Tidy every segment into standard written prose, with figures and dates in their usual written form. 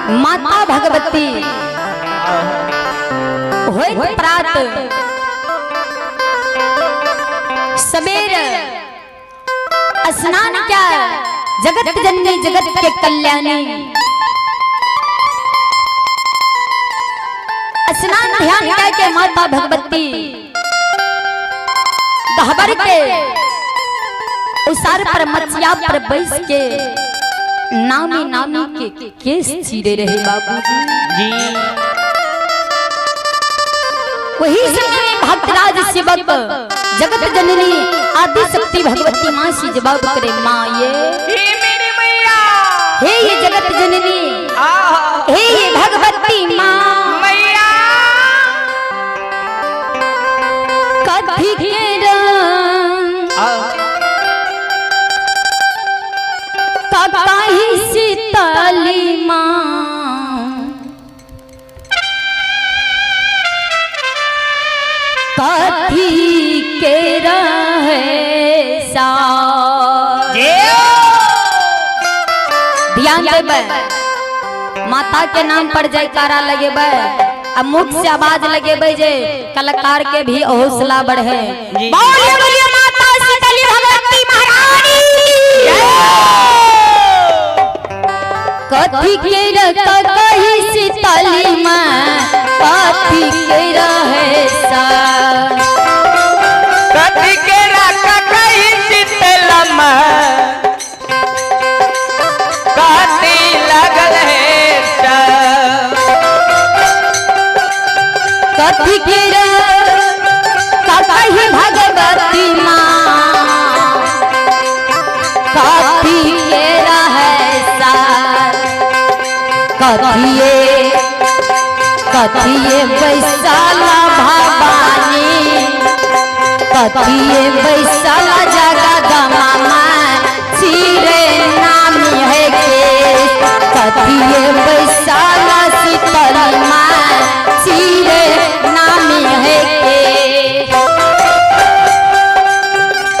माता भगवती होइत प्रात सवेर स्नान क्या जगत जननी जगत के कल्याणी स्नान ध्यान क्या के माता भगवती गहबर के उसार पर मचिया पर बैस के नामी नामी के केस चीरे रहे बाबूजी जी। वही समय में भक्तराज सेवक जगत जननी आदि शक्ति भगवती माँ से जवाब करे माँ ये हे मेरी मैया। हे ये जगत जननी, आहा। हे ये भगवती माँ मैया। कथी के रंग कहीं सीताली माँ कथी के रहे सा। ध्यान देबै, माता के नाम पर जयकारा लगेबै आ मुख से आवाज लगेबै जे कलाकार के भी हौसला बढ़े। जी। बोलिए बोलिए माता शीतली भगवती महारानी। कथी के कही शीतली माँ कथी के रहे सा। कथी के राखा कही शीतला माँ कथी लगल है सा। कथी के कही भगवती माँ कथी के रहे सा। कथिए कथिए बैसाला भवानी कथिए बैसाला जगदम्बा चिरे नामी है के कथिए बैसाला शीतल माँ चिरे नामी है के।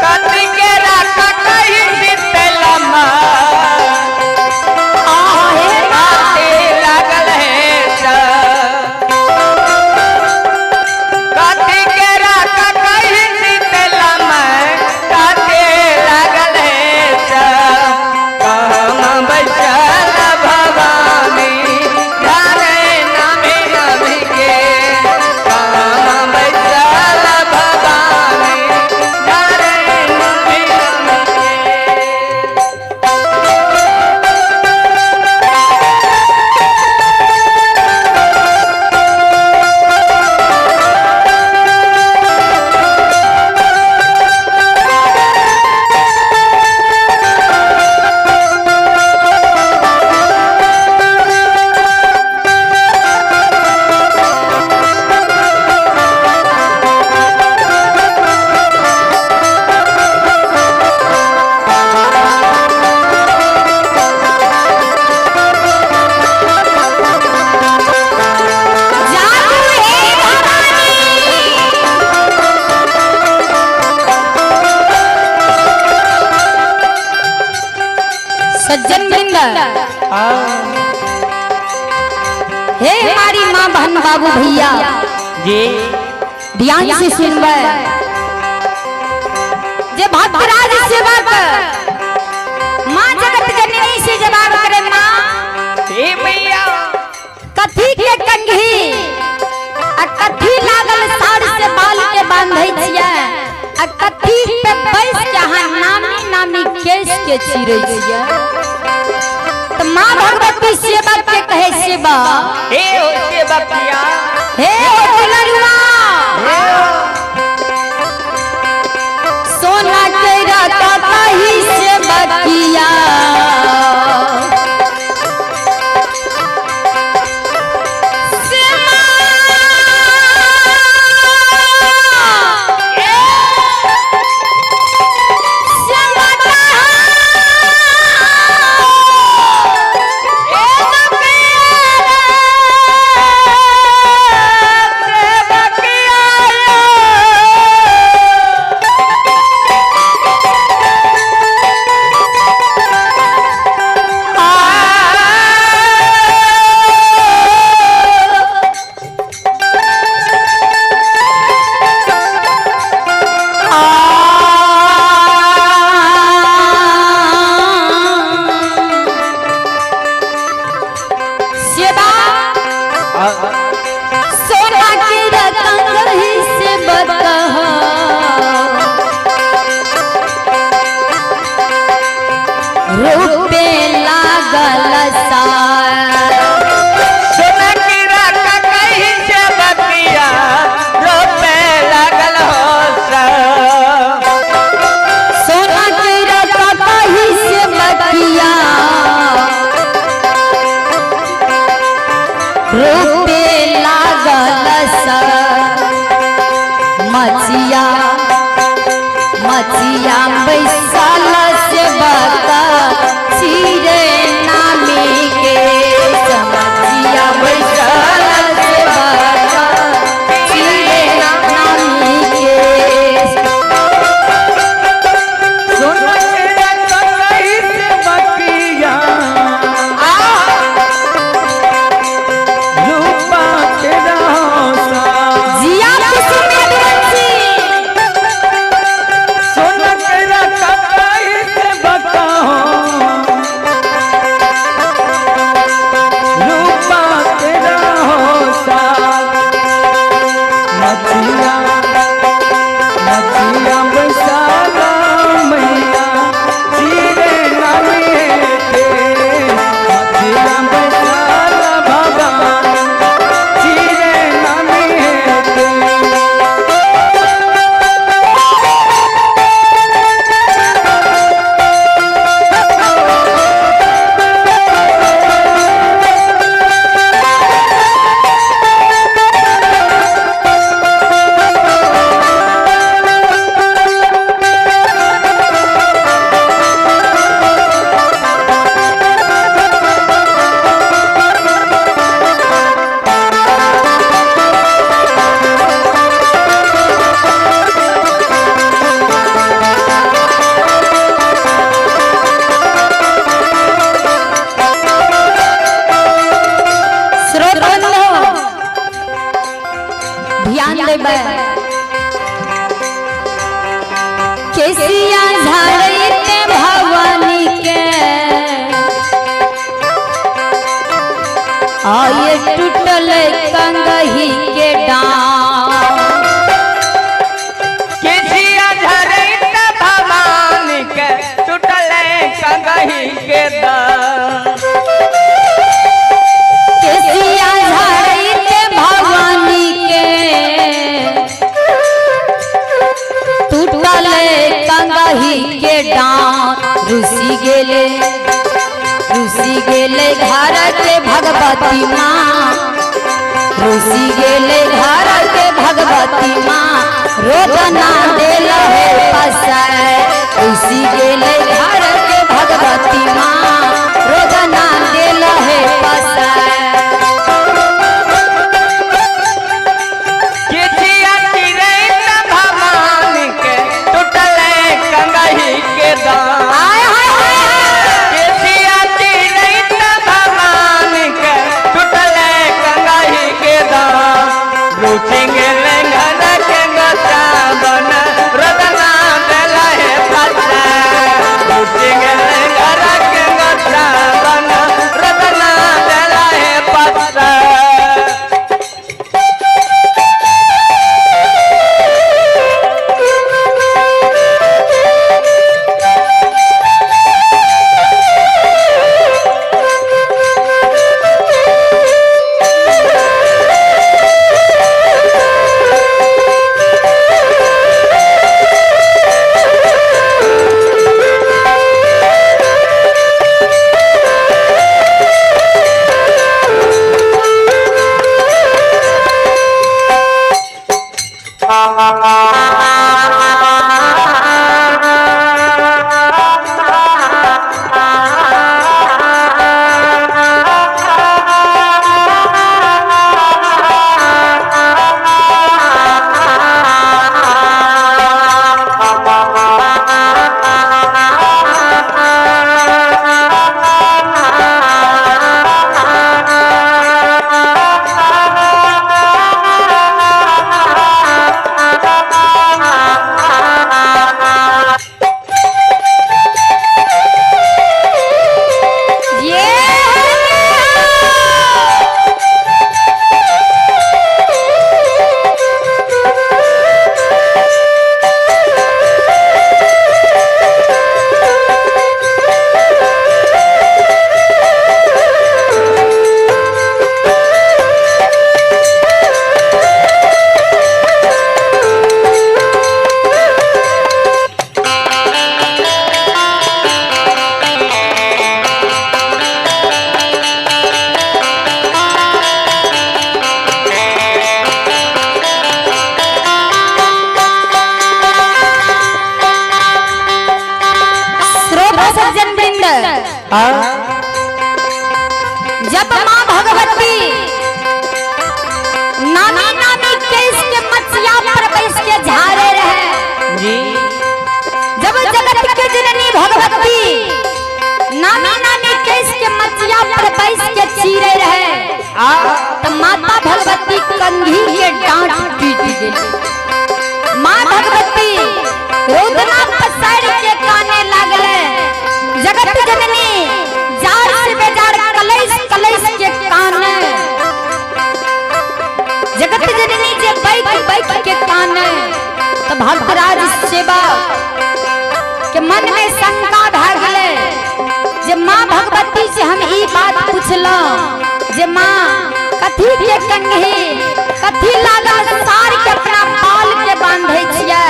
कथी के राखा कही शीतला माँ आहे माँ। कथी लगल है सा। कथी के राखा कही शीतला माँ कथी लगल है सा। कहम बैसल भवानी जाने नामे नामे के। कहम बैसल भवानी जाने नामे नामे के। जागू हे भवानी। सज्जन वृंद, हे हमारी माँ बहन बाबू भैया जी। ध्यान से सुनबै जे भक्तराज सेवक माँ जगत जननी से जवाब करे माँ हे मैया। कथी के कंघी आ कथी लागल साड़ से बाल के बांधै छियै आ कथी पे बैस के अहाँ नामी नामी केस के चीरै छियै। तो माँ भगवती सेवक के कहे सेवक हे हो सेवकिया। हे हो दुलरुआ हे हो। सोना के रता कही सेवकिया सोना के रंग से बकह रूपे लागल सा। सोना की राखा कहीं से बतिया रोपे लागल हो सा। सोना के रकही से बकिया रूपे लागल सा। मचिया मचिया बैसल से बका चिरे नामी के। मचिया बैसल से बका चिरे नामी के। सोना की राखा कहीं से बतिया रूपा तेरा हो सा। जिया कुसुम यदुवंशी। सोना तेरा ककाई से बताओ रूपा तेरा हो सा। मछिया मछिया बैसाला मैया चीरे नामे के। मछिया बैसाला भगवान चीरे नामे के। श्रोत बंधु ध्यान देबै। केसिया झाड़ते भवानी के आये टूटल कंगही के डांस। किसिया झरैत भवानी के टूटल कंगही के दान। केसिया झाड़ते भवानी के टूटल कंगही के डांस। रुसी गेले रुसी गेले घर के भगवती माँ। रुसी गेले घर के भगवती माँ रोदना देल है पसाय। रुसी गेले घर के भगवती माँ रोदना देल है पसाय। किसिया चिरैत भवानी के टूटल कंगही के दान। आय हाय हाय हाय। किसिया चिरैत भवानी के टूटल कंगही के दान। रुचि गेले घर के गोसावन रदना देल है पसाय। रुचि गेले घर के तो माता भगवती कंघी के डांट पीट गेली। माँ भगवती रोदना पसार के काने लागले। जगत जननी जार से बेजार कलैस कलैस के काने, जगत जननी जे बैक बैक के काने। तो भक्तराज सेवा के मन में शंका भए गेलै जे माँ भगवती से हम ई बात पुछलहुँ जे माँ कथी के कंघी कथी लागल सार के अपना बाल के बांधै छियै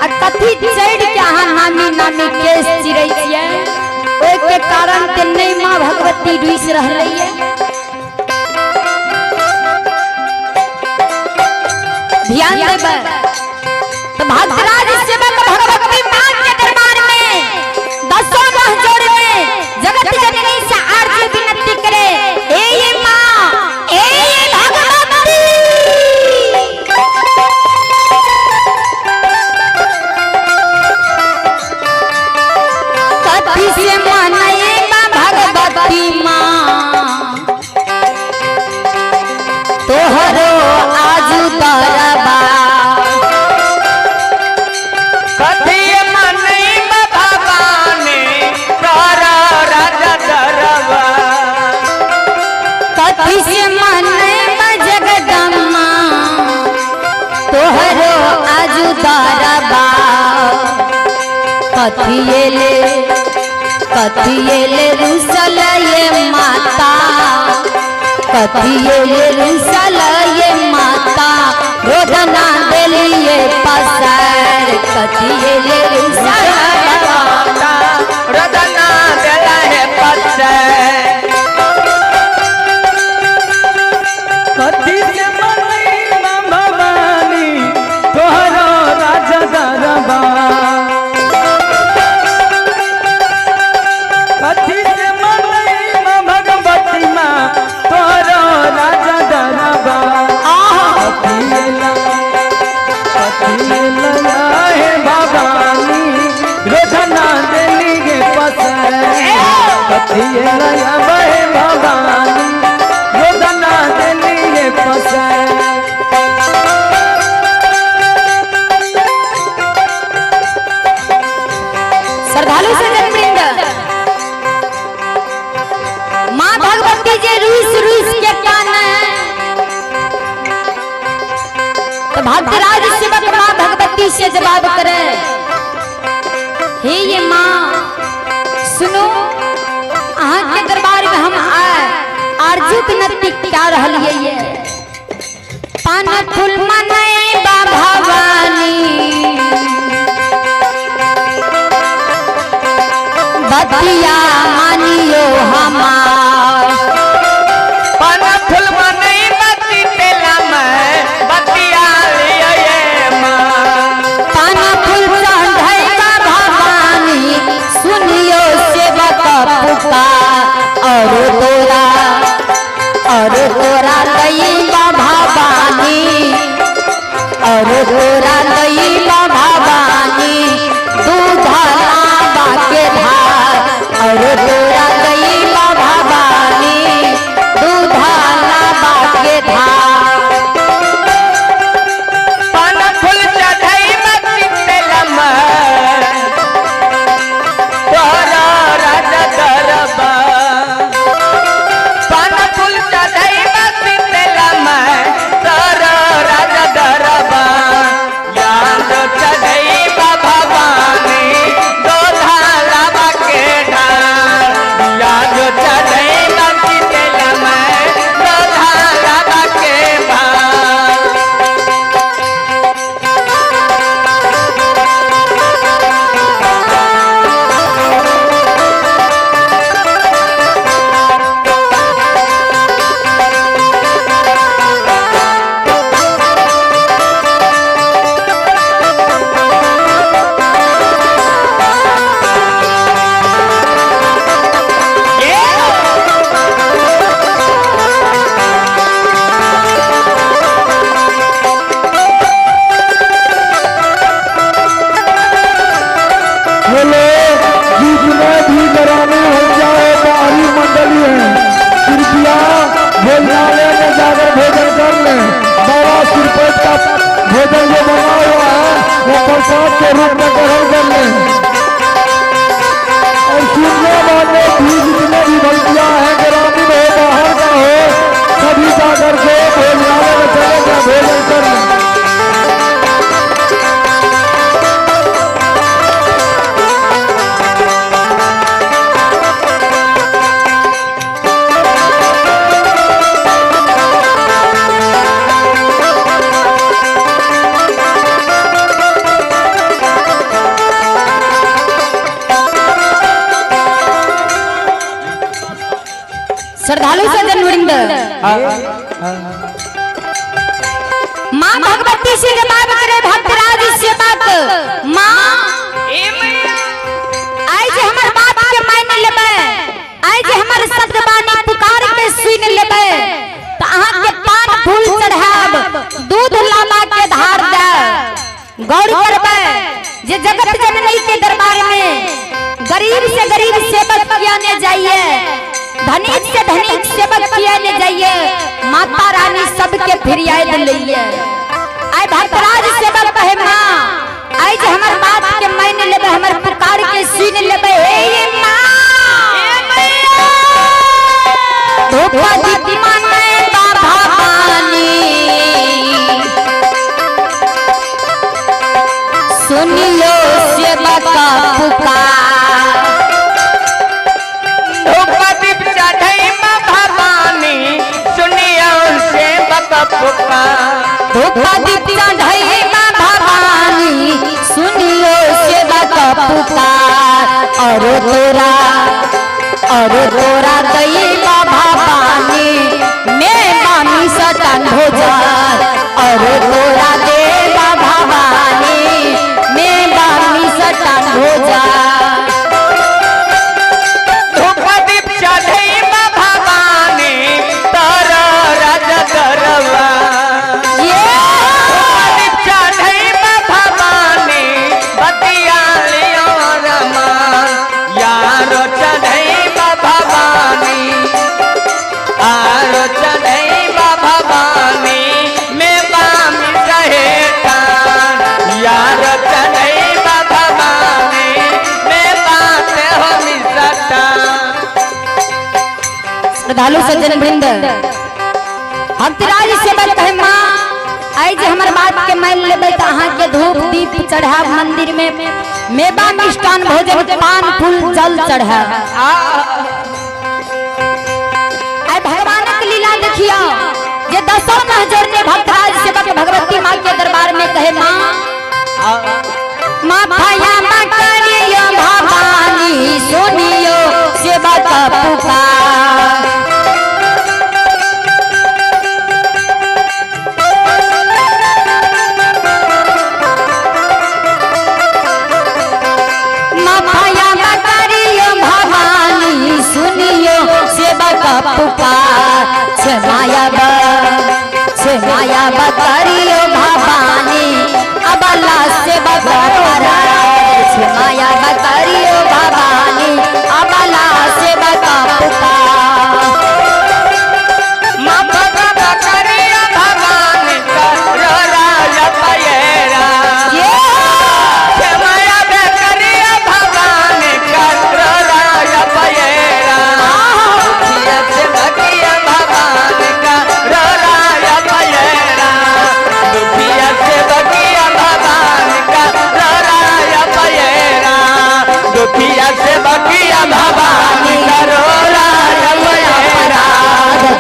आ कथी चढ़ि के अहाँ नामी नामी केश चिरै छियै, ओहि के कारण ते नहि माँ भगवती रुसि रहलैये। ध्यान देबै तो भक्तराज सेवक भगवती माँ के दरबार में दसों नह जोड़ में जगत जननी से आरती विनती करे, ए ये माँ, ए ये भगवती। कथी से मनई माँ भगवती माँ तोहरो आजू दरबार, कथी मनई भवानी तोरा राजा दरबा। कथी से मनई जगदम्मा तोहरो आजू दरबार, कथिएले कथिएले रुसल ये माता, कथिएले रुसल ये माता रोदना देलिए पसार, कथिएले रुसल माता रदना देला है पसर। कथी से मनई भवानी तोहरो राजा दरबार, कथी से मनई भगवती माँ तोहरो राजा दरबार। कथी हे भवानी रोधना देली गे पसर, कथी हे भवानी रोधना देली गे पसर। श्रद्धालु सजन वृंद, माँ भगवती जे रूस रूस के कान तो भक्तराज सेवक माँ भगवती से जवाब करे, हे ये माँ सुनो, अहाँ के दरबार में हम आए आरजू विनती क्या रहलिए ये पान फूल मनई बा भवानी बतिया मानियो हमार, पान फूल मनई बत्ती तेला मैं बतिया लियो ये माँ। पान फूल चढ़ैबा भवानी सुनियो सेवक पुकार, और तोरा दैबा भवानी, और तोरा दैबा भवानी दूध लाबा के धार, और तोरा दैबा भवानी दूध लाबा के धार। पान फूल चढ़ई बत्ती तेला मैं तोरा राजा दरबा। पान फूल चढ़ई बत्ती तेला मैं तोरा राजा दरबा। याद जाकर भोजन कर लें। बाबा सिरपेट का भोजन जो बना हुआ है वो प्रसाद के रूप में ग्रहण कर लें। और सुनने वाले भी जितने भी भक्तियां हैं, ग्रामीण हो बाहर का हो, सभी जाकर के भोजनालय में चले जाए, भोजन कर लें। श्रद्धालु सज्जन वृंद, माँ भगवती से जवाब करे भक्तराज सेवक, माँ आइ जे हमर बात के मान लेबै, आइ जे हमर शब्द वाणी पुकार के सुन लेबै, त अहाँ के पान फूल चढ़ाब, दूध लाबा के धार दे। गौर करबै जे जगत जननी के दरबार में गरीब से गरीब सेवक किया ने जाइए, धनिक से धनिक सेवक किया ने जाइए, माता रानी सबके फिरियाद लइए। आइ भक्तराज सेवक कहे, माँ आइ जे हमर बात के मान लेबै, हमर पुकार के सुन लेबै, हे माँ धूप दीप माने बाबा पानी, सुनियो सेवक पुकार। धूप दीप चढ़ई माँ भवानी, सुनियो सेवक पुकार। धूप दीप चढ़ई माँ भवानी, सुनियो सेवक पुकार। और तोरा दई भवानी में मामी सटन भोजन, और तोरा दे भवानी में मामी सटन भोजन। धूप दीप चढ़ई माँ भवानी, तारा राजा दरवा। ये धूप दीप चढ़ई माँ भवानी, बतिया लियो रमा यारो चढ़ई माँ भवानी, आरो चढ़ई माँ भवानी में बामी सहेता, यारो चढ़ई माँ भवानी में बात हो मिसता। श्रद्धालु सज्जन वृंद, भक्तराज सेवक कहे, माँ आइ जे हमर बात के मान लेबै त अहाँ के धूप दीप चढ़ाब, मंदिर में मेवा मिष्टान भोजन पान फूल जल चढ़ाब। आइ भगवानक लीला देखियो जे दसों नह जोड़ने भक्तराज सेवक भगवती माँ के दरबार में कहे, माँ माँ भया माँ करियो भवानी, सुनियो सेवक पुकार। माफाया करियो भवानी, सुनियो सेवक पुकार। क्षमाया क्षमाया करियो भवानी, अबला सेवक परार। क्षमाया करियो भवानी, अबला सेवक पुकार। माँ भगत करिया भवानी, करो राजा पयरा। ये क्षमाया करिया भवानी, करो राजा पयरा। दुखिया से भगिया भवानी, करो राजा पयरा। दुखिया से भगिया भवानी, करो राजा पयरा। दुखिया से भगिया भवानी, करो राजा पयरा।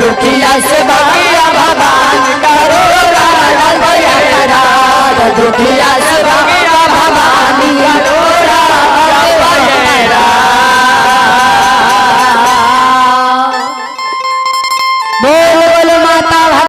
दुखिया से भगिया भवानी, करो राजा पयरा। दुखिया से भगिया